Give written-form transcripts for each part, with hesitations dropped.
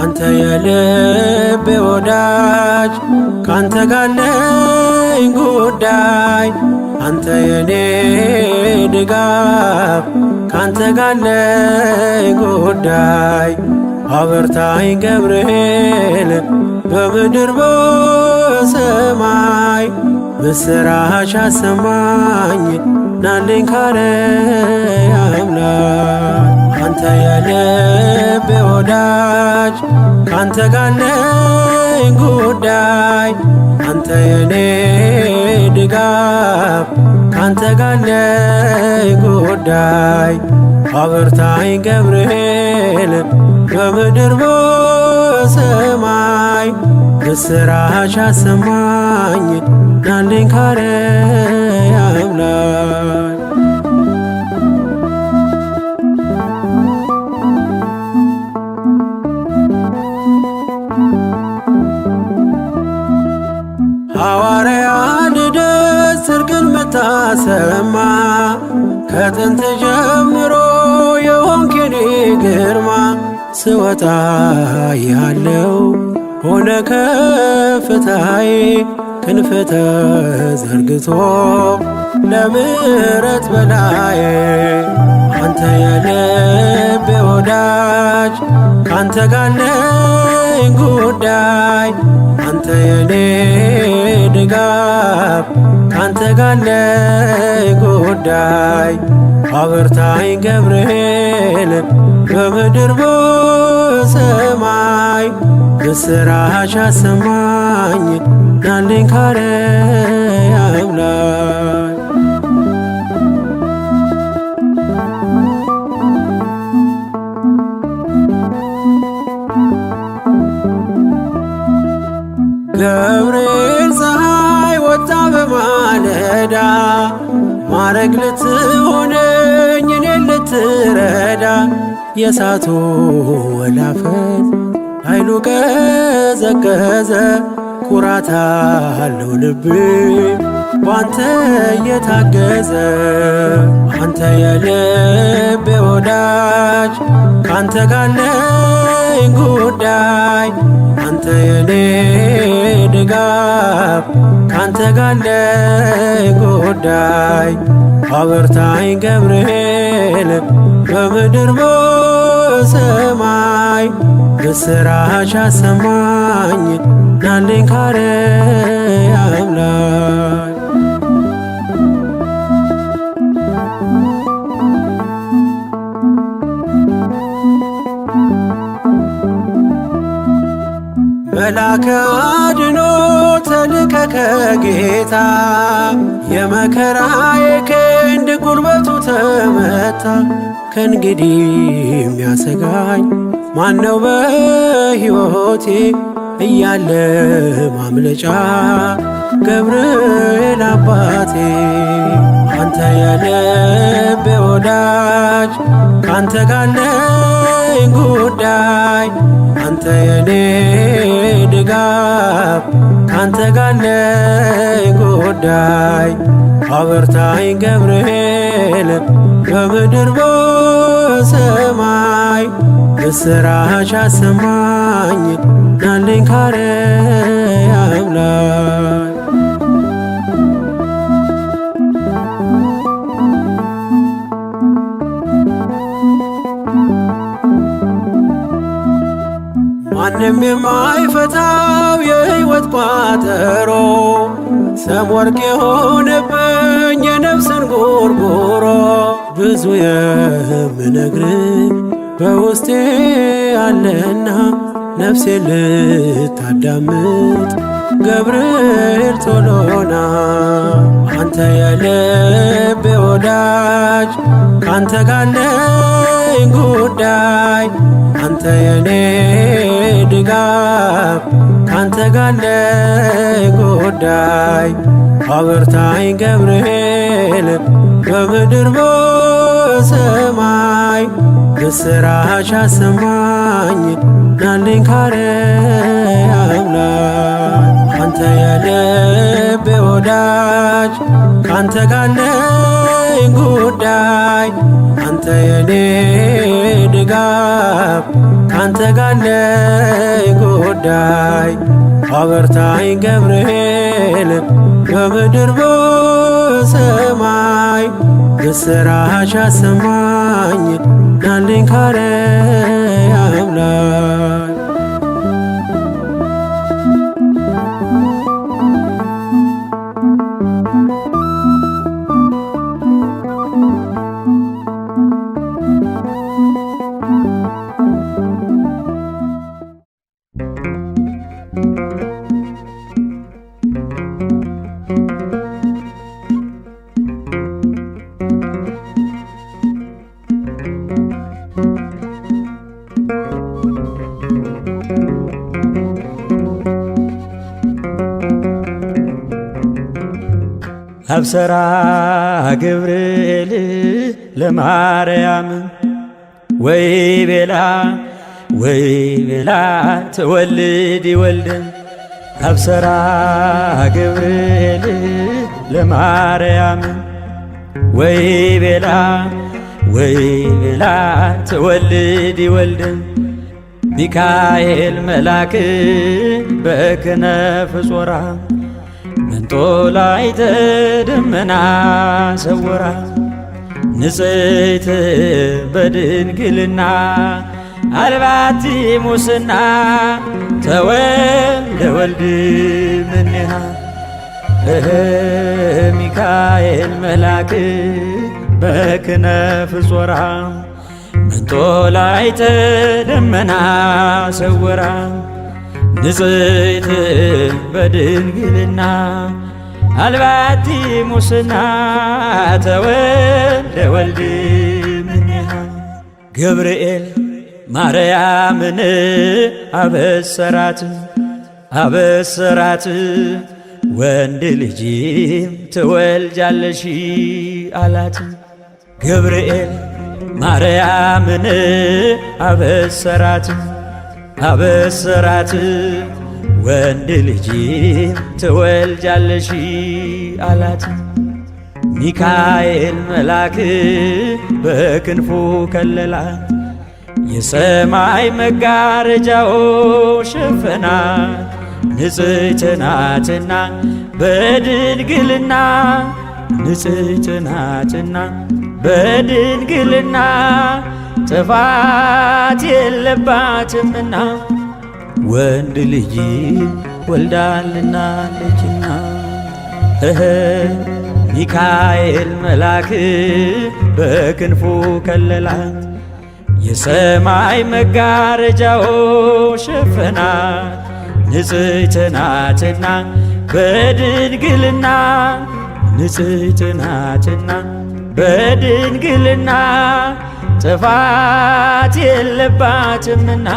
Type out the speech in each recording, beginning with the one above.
አንተ የልቤ ወዳጅ ካንተ ጋለኝ ጉዳይ አንተ የኔ ድጋፍ ካንተ ጋለኝ ጉዳይ አበርታኝ ገብርኤል በምድር በሰማይ ምስራች አሰማኝ ናልኝ ካርያም ላይ አንተ የልቤ ወዳጅ ካንተ ጋለኝ ጉዳይ አንተ የኔ ድጋፍ ካንተ ጋለኝ ጉዳይ አበርታኝ ገብርኤል በምድር በሰማይ ምስራች አሰማኝ ናልኝ ካርያም ላይ። ሐዋርያ ልደት ጽድቅን ምታሰማ ከጥንት ጀምሮ የሆንክ የኔ ግርማ ስወጣ ያለው ሆነ ከፍታዬ ክንፍ ተዘርግቶ ለምሕረት በላዬ አንተ የልቤ ወዳጅ ካንተ ጋለኝ ጉዳይ አንተ የኔ ድጋፍ ካንተ ጋለኝ ጉዳይ አበርታኝ ገብርኤል በምድር በሰማይ ምስራች አሰማኝ ናልኝ ካርያም ላይ። ገብርኤል ፀሐይ ወጣ በማለዳ ማረግ ልትሆነኝ እኔን ልትረዳ የእሳቱ ወላፈን ኃይሉ ቀዘቀዘ ኩራት አለው ልቤ ባንተ እየታገዘ አንተ የልቤ ወዳጅ ካንተ ጋለኝ ጉዳይ አንተ የኔ ድጋፍ ካንተ ጋለኝ ጉዳይ አበርታኝ ገብርኤል በምድር በሰማይ ምስራች አሰማኝ ናልኝ ካርያም ላይ። መላከ አድኖ ተልከ ከጌታ የመከራዬ ክንድ ጉልበቱ ተመታ። ከእንግዲህ የሚያሰጋኝ ማነው በሕይወቴ እያለ ማምለጫ ገብርኤል አባቴ። አንተ የልቤ ወዳጅ ካንተ ጋለኝ ጉዳይ አንተ የኔ ድጋፍ ካንተ ጋለኝ ጉዳይ አበርታኝ ገብርኤል በምድር በሰማይ ምስራች አሰማኝ ናልኝ ካርያም ላይ። ማንም የማይፈታው የሕይወት ቋጠሮ ሰም ወርቅ የሆነብኝ የነፍስን ጎርጎሮ ብዙ የምነግር በውስጤ አለና ነፍሴ ልታዳምጥ ገብርኤል ቶሎና አንተ የልቤ ወዳጅ ካንተ ጋለኝ ጉዳይ አንተ የኔ ድጋፍ ካንተ ጋለኝ ጉዳይ አበርታኝ ገብርኤል በምድር በሰማይ ምስራች አሰማኝ ናልኝ ካርያም ላይ አንተ የልቤ ወዳጅ ካንተ ጋለኝ ጉዳይ አንተ የኔ ድጋፍ ካንተ ካንተ ጋለኝ ጉዳይ አበርታኝ ገብርኤል በምድር በሰማይ ምስራች አሰማኝ ናልኝ ካርያም ላይ። አብሰራ ገብርኤል ለማርያም ወይ ቤላ ወይ ቤላ ትወልድ ይወልድ አብሰራ ገብርኤል ለማርያም ወይ ቤላ ወይ ቤላ ትወልድ ይወልድ ሚካኤል መልአክ በክነፍ ጾራ መንጦላዕተ ደመና ሰውራ ንጽሕት በድንግልና አልባቲ ሙስና ተወልደ ወልድ እምኔሃ ሚካኤል መልአክ በክነፍ ጾራ መንጦላዕተ ደመና ሰውራ ንጽሕት በድንግልና አልባቲ ሙስና ተወልደ ወልድ እምኔሃ ገብርኤል ማርያምን አበሰራት አበሰራት ወንድ ልጅም ትወልጃለሽ አላት። ገብርኤል ማርያምን አበሰራት አበሰራት ወንድ ልጅም ትወልጃለሽ አላት። ሚካኤል መልአክ በክንፉ ከለላት የሰማይ መጋረጃው ሸፈናት። ንጽሕት ናትና በድንግልና ንጽሕት ናትና በድንግልና ጥፋት የለባትምና ወንድ ልጅ ወልዳልናለችና። ሚካኤል መልአክ በክንፉ ከለላት የሰማይ መጋረጃው ሸፈናት። ንጽሕት ናትና በድንግልና ንጽሕት ናትና በድንግልና ጥፋት የለባትምና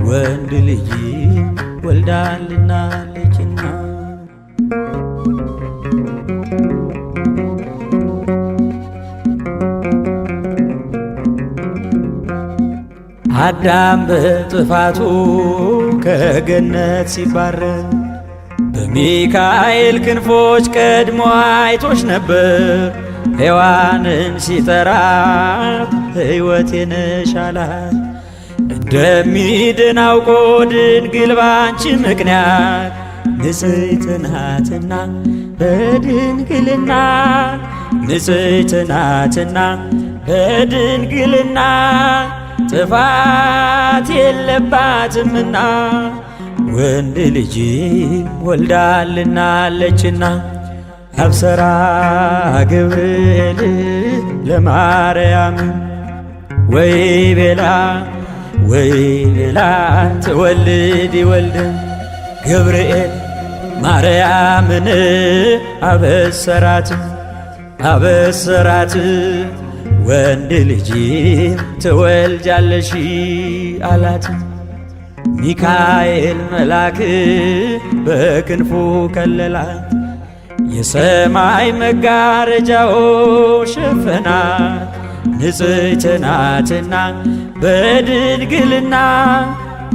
ወንድ ልጅ ወልዳልናለችና። አዳም በጥፋቱ ከገነት ሲባረር በሚካኤል ክንፎች ቀድሞ አይቶሽ ነበር። ሔዋንን ሲጠራት ሕይወቴ ነሽ አላት። እንደሚድን አውቆ ድንግል ባንቺ ምክንያት ንጽሕት ናትና በድንግልና ንጽሕት ናትና በድንግልና ጥፋት የለባትምና ወንድ ልጅ ወልዳልናለችና። አብሰራ ገብርኤል ለማርያም ወይ ቤላ ወይ ቤላ ትወልድ ይወልድ ገብርኤል ማርያምን አበሰራት አበሰራት ወንድ ልጅ ትወልጃለሽ አላት። ሚካኤል መልአክ በክንፉ ከለላት የሰማይ መጋረጃው ሸፈናት። ንጽሕት ናትና በድንግልና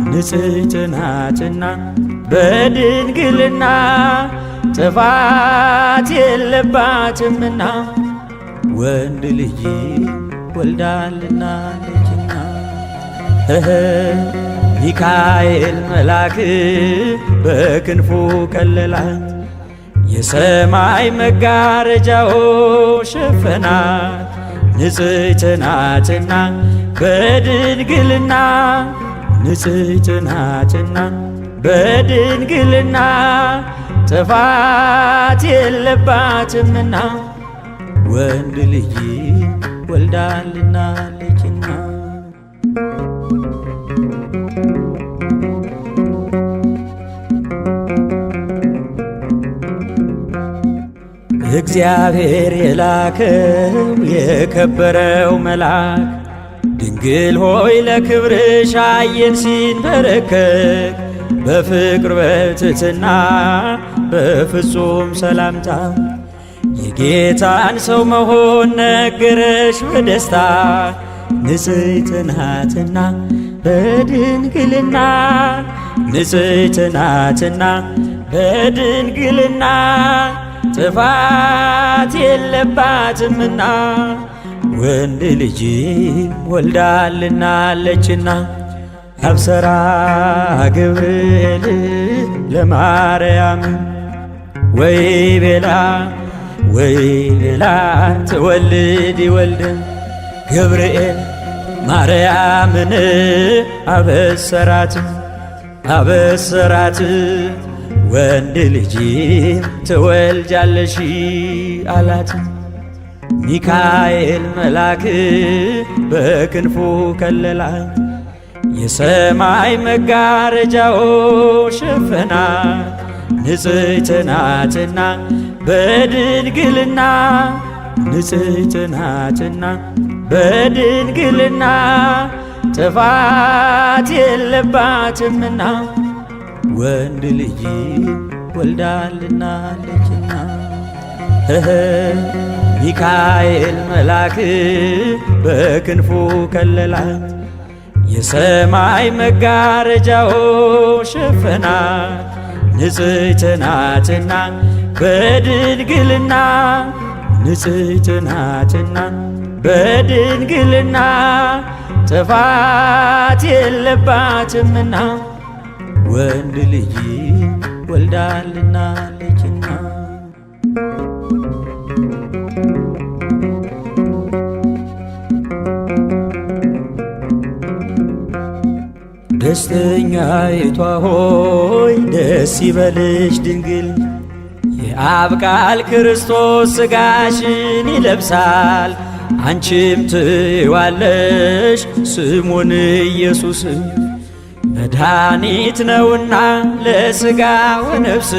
ንጽሕት ናትና በድንግልና ጥፋት የለባትምና ወንድ ልጅ ወልዳልናለችና። ሚካኤል መልአክ በክንፉ ከለላት፣ የሰማይ መጋረጃው ሸፈናት። ንጽሕት ናትና በድንግልና፣ ንጽሕት ናትና በድንግልና፣ ጥፋት የለባትምና ወንድ ልጅ ወልዳልናለችና። እግዚአብሔር የላከው የከበረው መልአክ፣ ድንግል ሆይ ለክብርሽ አየን ሲንበረከክ፣ በፍቅር በትሕትና በፍጹም ሰላምታ የጌታን ሰው መሆን ነገረሽ በደስታ። ንጽሕት ናትና በድንግልና፣ ንጽሕት ናትና በድንግልና፣ ጥፋት የለባትምና ወንድ ልጅ ወልዳልናለችና። አብሰራ ገብርኤል ለማርያም ወይ ቤላ ወይ ቤላ ትወልድ ይወልድ፣ ገብርኤል ማርያምን አበሰራት አበሰራት፣ ወንድ ልጅ ትወልጃለሽ አላት። ሚካኤል መልአክ በክንፉ ከለላት፣ የሰማይ መጋረጃው ሸፈናት። ንጽሕት ናትና በድንግልና፣ ንጽሕት ናትና በድንግልና፣ ጥፋት የለባትምና ወንድ ልጅ ወልዳልናለችና። ሚካኤል መልአክ በክንፉ ከለላት፣ የሰማይ መጋረጃው ሸፈናት። ንጽሕት ናትና በድንግልና፣ ንጽሕት ናትና በድንግልና፣ ጥፋት የለባትምና ወንድ ልጅ ወልዳልናለችና። ደስተኛይቷ ሆይ ደስ ይበልሽ ድንግል፣ የአብ ቃል ክርስቶስ ሥጋሽን ይለብሳል፣ አንቺም ትዋለሽ ስሙን ኢየሱስ፣ መድኃኒት ነውና ለሥጋ ወነፍስ።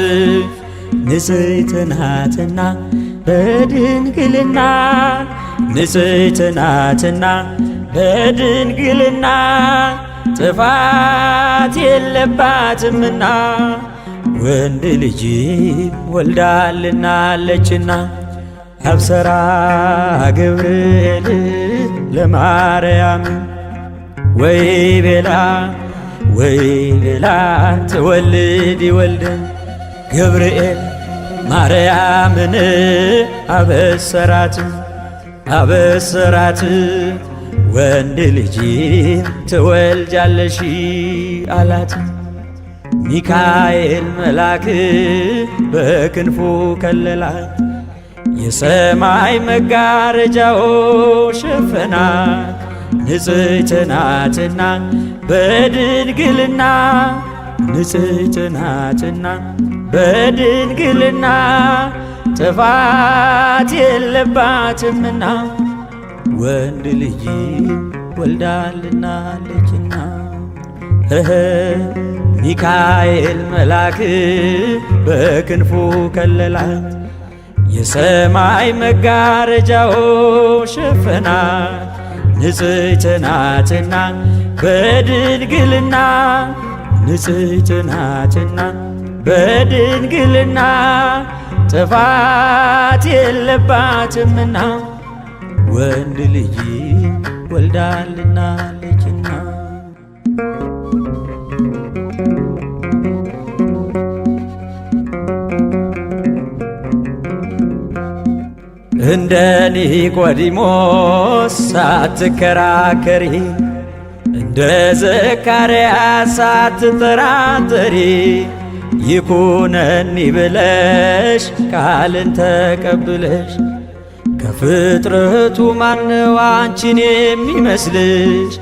ንጽሕት ናትና በድንግልና፣ ንጽሕት ናትና በድንግልና፣ ጥፋት የለባትምና ወንድ ልጅ ወልዳልናለችና። አብሰራ ገብርኤል ለማርያም ወይ ቤላ ወይ ቤላ ትወልድ ይወልድ፣ ገብርኤል ማርያምን አበሰራት አበሰራት፣ ወንድ ልጅ ትወልጃለሽ አላት። ሚካኤል መልአክ በክንፉ ከለላት፣ የሰማይ መጋረጃው ሸፈናት። ንጽሕት ናትና በድንግልና፣ ንጽሕት ናትና በድንግልና፣ ጥፋት የለባትምና ወንድ ልጅ ወልዳልናለችና። ሚካኤል መልአክ በክንፉ ከለላት፣ የሰማይ መጋረጃው ሸፈናት። ንጽሕት ናትና በድንግልና፣ ንጽሕት ናትና በድንግልና፣ ጥፋት የለባትምና ወንድ ልጅ ወልዳልናለችና። እንደ ኒቆዲሞስ ሳትከራከሪ እንደ ዘካርያስ ሳትጠራጠሪ ይኩነኒ ብለሽ ቃልን ተቀብለሽ ከፍጥረቱ ማነው አንቺን የሚመስልሽ?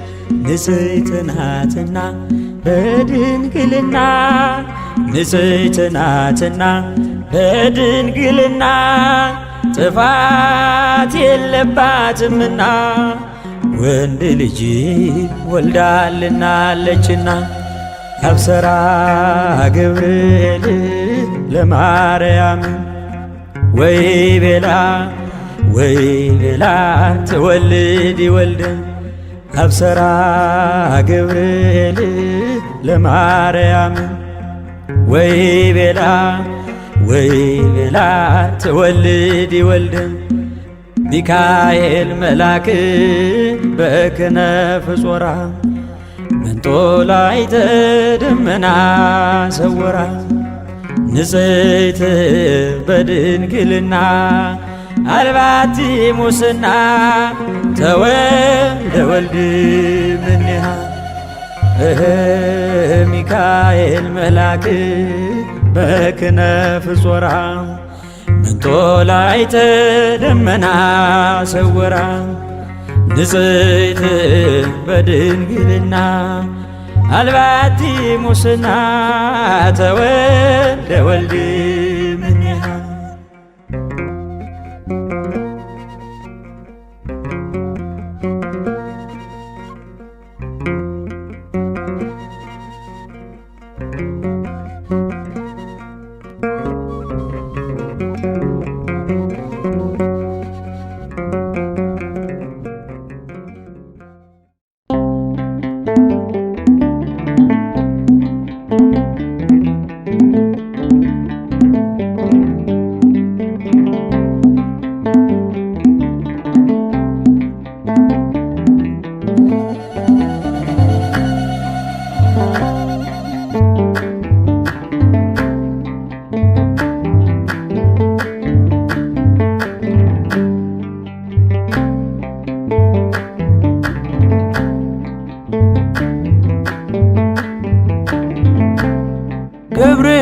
ንጽሕት ናትና በድንግልና፣ ንጽሕት ናትና በድንግልና፣ ጥፋት የለባትምና ወንድ ልጅ ወልዳልናለችና። አብሰራ ገብርኤል ለማርያም ወይ ቤላ ወይ ቤላ ትወልድ ይወልድ፣ አብሰራ ገብርኤል ለማርያም ወይ ቤላ ወይ ቤላ ትወልድ ይወልድ። ሚካኤል መልአክ በክነፍ ጾራ መንጦላዕተ ደመና ሰወራ፣ ንጽሕት በድንግልና አልባቲ ሙስና ተወልደ ወልድ እምኔሃ። ሚካኤል መልአክ በክነፍ ጾራ መንጦላዕተ ደመና ሰወራ፣ ንጽሕት በድንግልና አልባቲ ሙስና ተወልደ ወልድ እምኔሃ።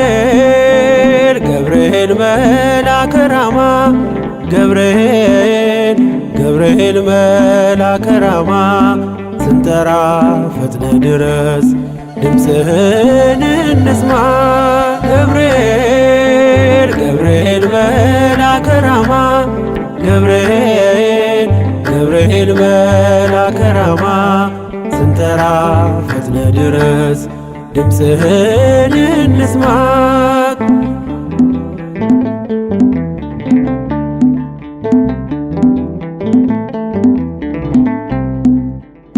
ገብርኤል ገብርኤል መልአከ ራማ፣ ገብርኤል ገብርኤል መልአከ ራማ፣ ስንጠራ ፈጥነ ድረስ ድምፅህን እንስማ። ገብርኤል ገብርኤል መልአከ ራማ፣ ገብርኤል ገብርኤል መልአከ ራማ፣ ስንጠራ ፈጥነ ድረስ ድምፅህን እንስማ።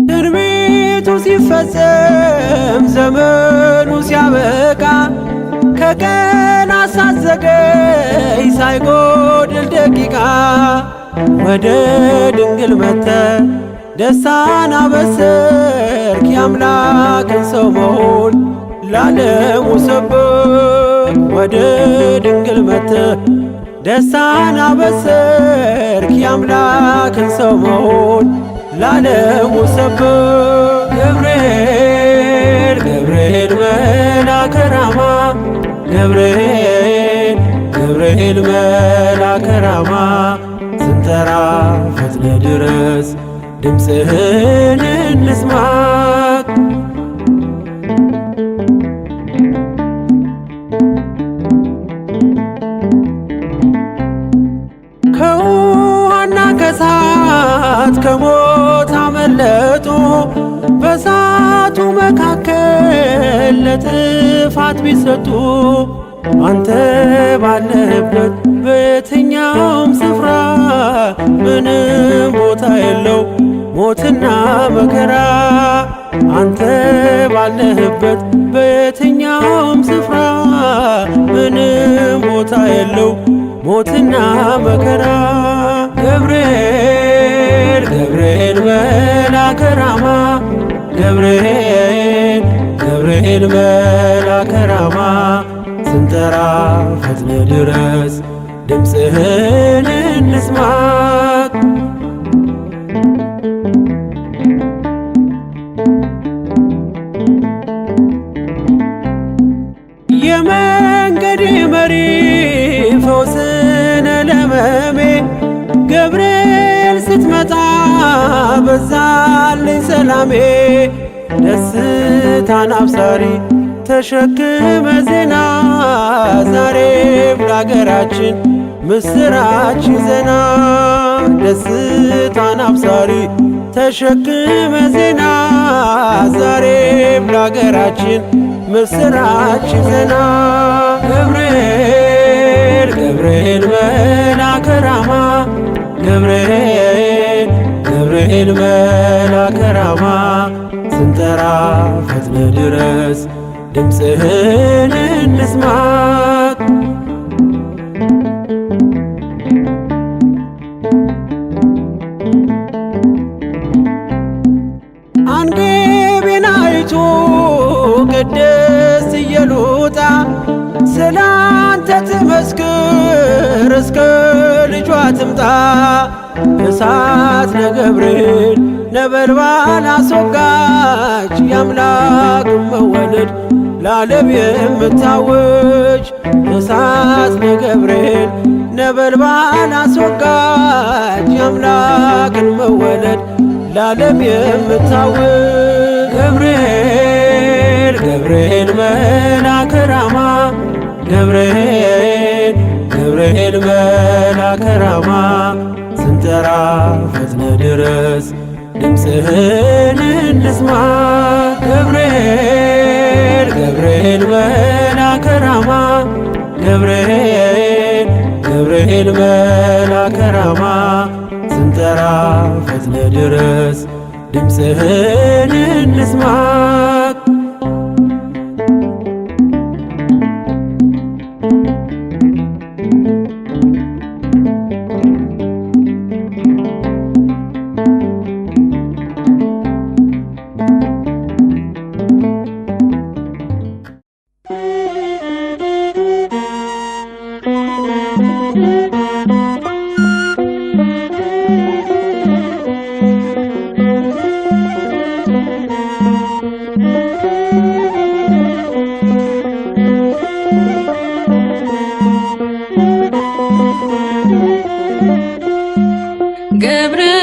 ትንቢቱ ሲፈጸም ዘመኑ ሲያበቃ ከቀን ሳትዘገይ ሳይጎድል ደቂቃ ወደ ድንግል መተ ደስታን አበሰርክ የአምላክን ሰው መሆን ላለሙ ሰበክ። ወደ ድንግል መተ ደስታን አበሰርክ የአምላክን ሰው መሆን ላለሙ ሰበክ። ገብርኤል ገብርኤል መልአከ ራማ፣ ገብርኤል ገብርኤል መልአከ ራማ፣ ስንጠራ ፈጥነ ድረስ ድምፅህን እንስማ። ከውሃና ከሳት ከሞት አመለጡ፣ በሳቱ መካከል ለጥፋት ቢሰጡ አንተ ባለህበት በየትኛውም ስፍራ ምንም ቦታ የለው ሞትና መከራ። አንተ ባለህበት በየትኛውም ስፍራ ምንም ቦታ የለው ሞትና መከራ። ገብርኤል ገብርኤል መልአከ ራማ፣ ገብርኤል ገብርኤል መልአከ ራማ፣ ስንጠራ ፈጥነ ድረስ ድምፅህን እንስማ። ህመሜ ገብርኤል ስትመጣ በዛልኝ ሰላሜ ደስታን አብሳሪ ተሸክመ ዜና ዛሬም ለአገራችን ምስራች ዜና ደስታን አብሳሪ ተሸክመ ዜና ዛሬም ለአገራችን ምስራች ዜና ገብርኤል ገብርኤል መልአከ ራማ ገብርኤል ገብርኤል መልአከ ራማ ስንጠራ ፈጥነ ድረስ ድምፅህን እንስማ። አንጌቢናይቱ ቅድስት ኢየሉጣ ስላንተ ትመስክር እስከ ልጇ ትምጣ። እሳት ለገብርኤል ነበልባል አስወጋች የአምላክ መወለድ ለዓለም የምታውጅ እሳት ለገብርኤል ነበልባል አስወጋች የአምላክን መወለድ ለዓለም የምታውጅ ገብርኤል ገብርኤል መልአከ ራማ ገብርኤል ገብርኤል መልአከ ራማ ስንጠራ ፈጥነ ድረስ ድምፅህን እንስማ። ገብርኤል ገብርኤል መልአከ ራማ ገብርኤል ገብርኤል መልአከ ራማ ስንጠራ ፈጥነ ድረስ ድምፅህን እንስማ።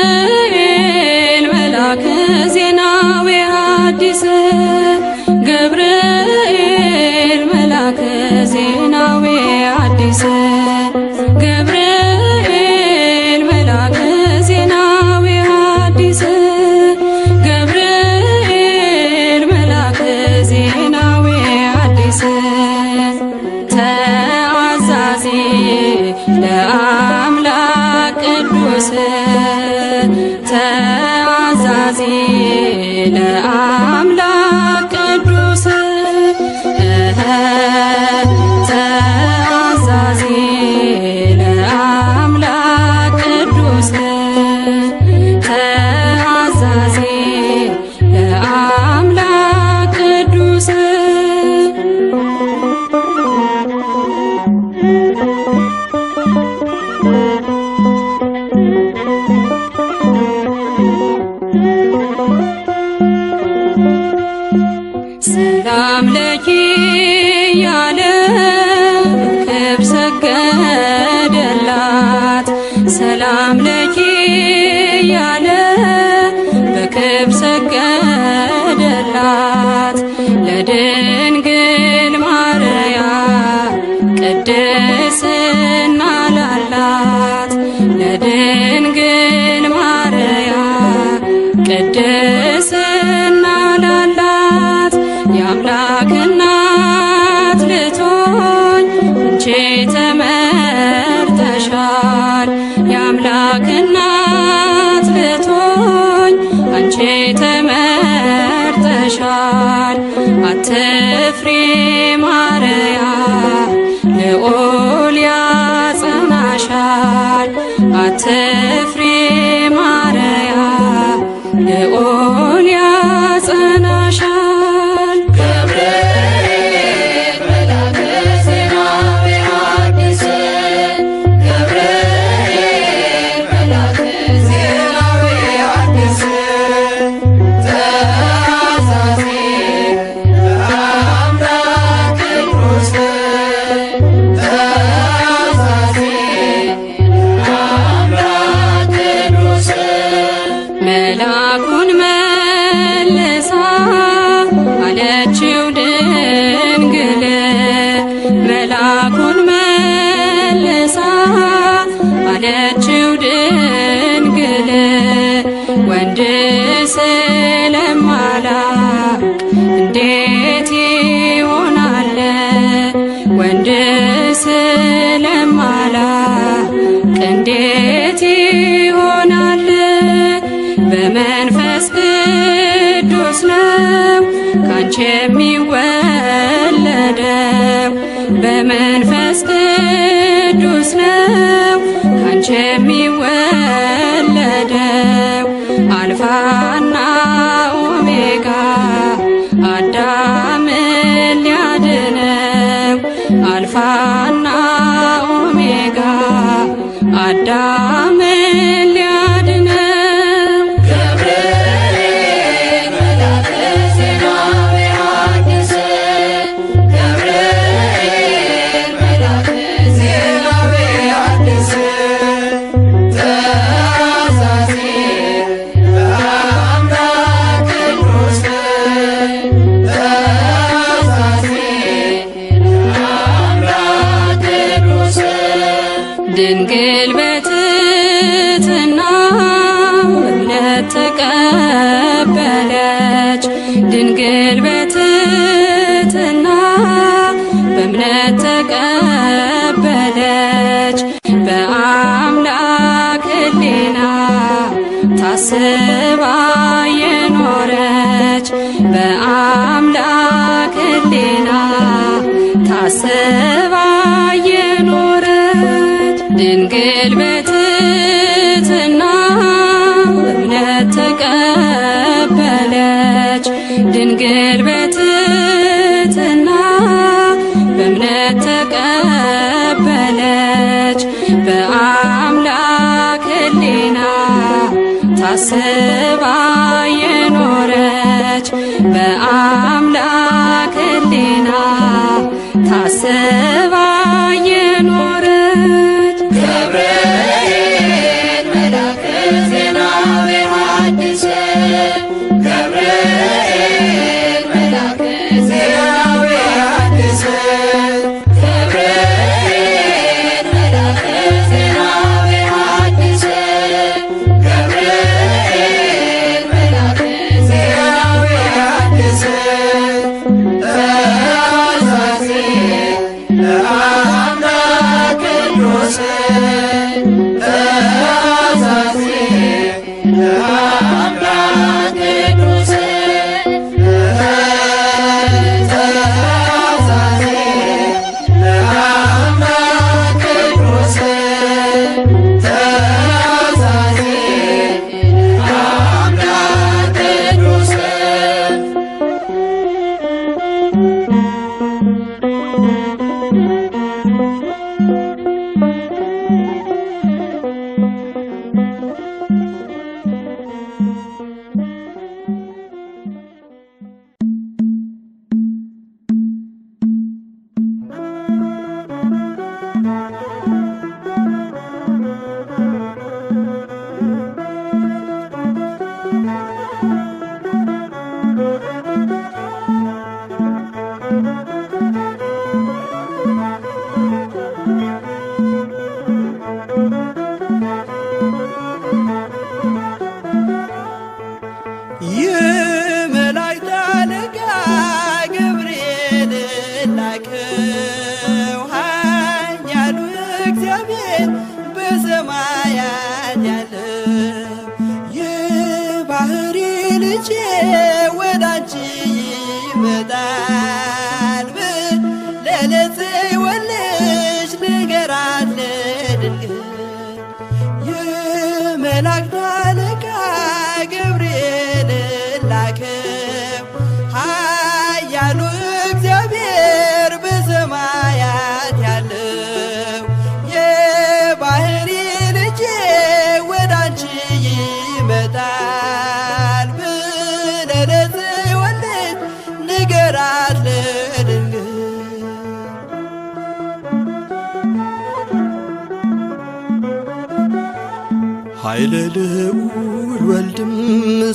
ገብርኤል መልአከ ዜናዊ አዲስ ገብርኤል መልአከ ዜናዊ አዲስ ገብርኤል መልአከ ዜናዊ አዲስ ገብርኤል መልአከ ዜናዊ አዲስ ተአዛዚ ለአምላክ ቅዱስ ተአዛዚ ለአምላክ ቅዱስ ተአዛዚ ለአምላክ ቅዱስ ተአዛዚ ለአምላክ ቅዱስ። ሰላም ለኪ ያለ ክብ ሰገደላት ሰላም ለኪ ያለ በክብ ሰገደላት ለድንግል ማርያም ቅድስና ላላት ለድንግል ማርያም ቅድስና ላላት የአምላክ እናት ልትሆኝ አንቺ ተመርጠሻል። የአምላክ እናት ልትሆኝ አንቺ ተመርጠሻል። አትፍሪ ማርያም ልዑል ያጸናሻል። አትፍሪ ማርያም ልዑል ያጸናሻል። ገብርኤል መልአከ ዜናዊ አዲስ ገብርኤል መልአከ ዜናዊ አዲስ ተአዛዚ ለአምላክ ቅዱስ ተአዛዚ አለችው ድንግል መላኩን መልሳ፣ አለችው ድንግል ወንድ ስለማላውቅ እንዴት ይሆናል? ወንድ ስለማላውቅ እንዴት ይሆናል? በመንፈስ ቅዱስ ነው ካንቺ የሚወለደው፣ በመንፈስ ቅዱስ ነው ካንቺ የሚወለደው። አልፋና ኦሜጋ አዳምን ሊያድነው፣ አልፋና ኦሜጋ አዳምን ሊያድነው። ገብርኤል መልአከ ዜናዊ ሐዲስ፣ ገብርኤል መልአከ ዜናዊ ሐዲስ፣ ተአዛዚ ለአምላክ ቅዱስ፣ ተአዛዚ ለአምላክ ቅዱስ። ድንግል በትሕትና በእምነት ተቀበለች። ድንግል በትሕትና በእምነት ተቀበለች። በአምላክ ሕሊና ታስባ የኖረች፣ በአምላክ ሕሊና ታስባ የኖረች። ድንግል በትሕትና በእምነት ተቀበለች። ድንግል በትሕትና በእምነት ተቀበለች። በአምላክ ሕሊና ታስባ የኖረች፣ በአምላክ ሕሊና ታስባ የኖረች። ገብርኤል መልአከ ዜናዊ ሐዲስ፣ ገብርኤል መልአከ ዜናዊ ሐዲስ፣ ገብርኤል መልአከ ዜናዊ ሐዲስ፣ ገብርኤል መልአከ ዜናዊ ሐዲስ፣ ተአዛዚ ለአምላክ ቅዱስ፣ ተአዛዚ ለአምላክ ቅዱስ፣ ተአዛዚ ለአምላክ ቅዱስ፣ ተአዛዚ ለአምላክ ቅዱስ። የመላእክት አለቃ ገብርኤል ላከው ኃያሉ እግዚአብሔር በሰማያት ያለው የባሕሪ ልጄ ወደ አንቺ ይመጣል ለለጽዮን ልጅ ንገራት ለድንግል። የመላእክት አለቃ ገብርኤል ላከው ኃያሉ እግዚአብሔር በሰማያት ያለው የባሕሪ ልጄ ወደ አንቺ ይመጣል ብለህ ለጽዮን ልጅ ንገራት ለድንግል። ኃይለ ልዑል ወልድም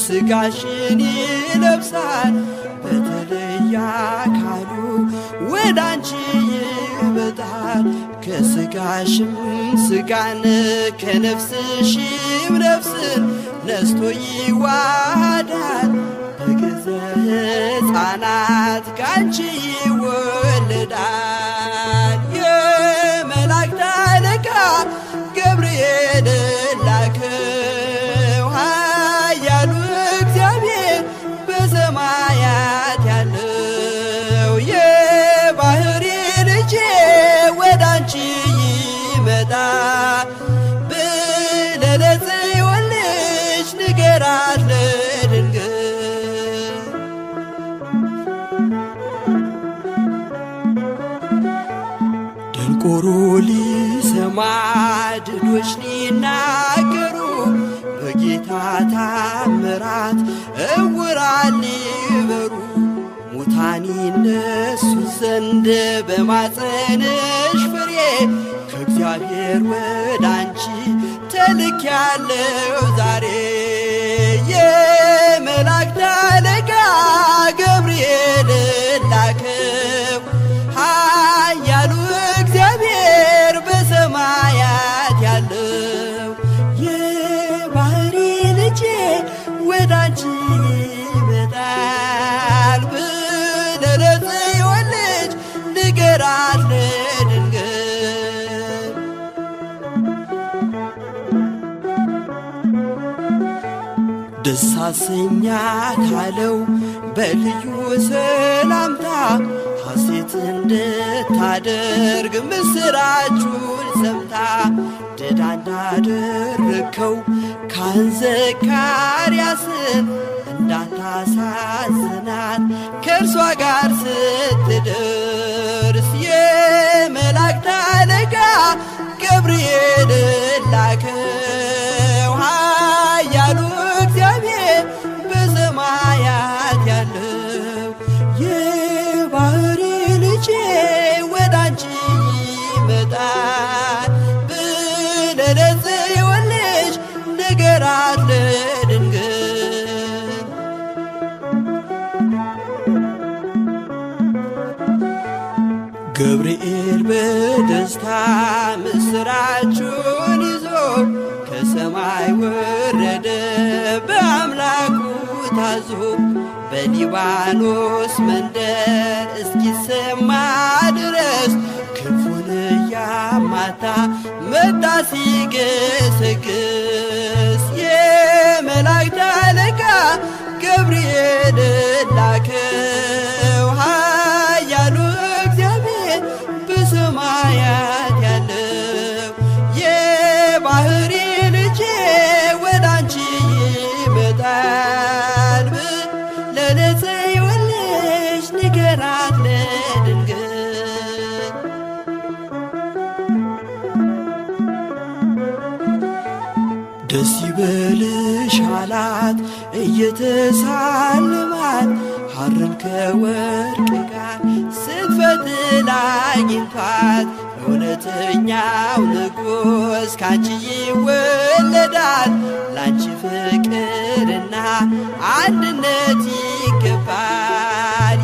ሥጋሽን ይለብሳል በተለየ አካሉ ወደ አንቺ ይመጣል። ከስጋሽም ስጋን ከነፍስሽም ነፍስን ነስቶ ይዋሃዳል። በገዘ ሕፃናት ካንቺ ይወለዳል። የመላእክት አለቃ ገብርኤል ላከው ኃያሉ እግዚአብሔር በሰማያት ያለው የባሕሪ ልጄ ወደ አንቺ ይመጣል ብለህ ለጽዮን ልጅ ንገራት ለድንግል። ደንቆሮ ሊሰማ ድዶች ሊናገሩ በጌታ ታምራት እውራን ሊበሩ ሙታን ይነሱ ዘንድ በማፀንሽ ፍሬ ከእግዚአብሔር ወደ አንቺ ተልኬያለሁ ዛሬ። የመላእክት አለቃ ገብርኤል ላከው ኃያሉ እግዚአብሔር በሰማያት ያለው የባሕሪ ልጄ ወደ አንቺ ይመጣል ብለህ ለጽዮን ልጅ ንገራት ለድንግል። ደስ አሰኛት አለው በልዩ ሰላምታ ሐሴት እንድታደርግ ምስራቹን ሰምታ ድዳ እንዳደረግከው ካህን ዘካርያስን እንዳታሳዝናት ከእርሷ ጋር ስትደርስ የመላእክት አለቃ ገብርኤል ላከው ኃያሉ እግዚአብሔር በሰማያት ያለው የባሕሪ ልጄ ወደ አንቺ ይመጣል ብለህ ለጽዮን ልጅ ንገራት ለድንግል። ገብርኤል በደስታ ምስራቹን ይዞ ከሰማይ ወረደ በአምላኩ ታዞ በሊባኖስ መንደር እስኪሰማ ድረስ ክንፉን እያማታ መጣ ሲገሰግስ የመላእክት አለቃ ገብርኤል ላከው ኃያሉ እግዚአብሔር በሰማያት ያለው የባሕሪ ልጄ ወደ አንቺ ይመጣል ብለህ ለጽዮን ልጅ ንገራት ለድንግል። ደስ ይበልሽ አላት እየተሳለማት ሐርን ከወርቅ ጋር ስትፈትል አግኝቷት እውነተኛው ንጉሥ ካንቺ ይወለዳል ላንቺ ፍቅርና አንድነት ይገባል።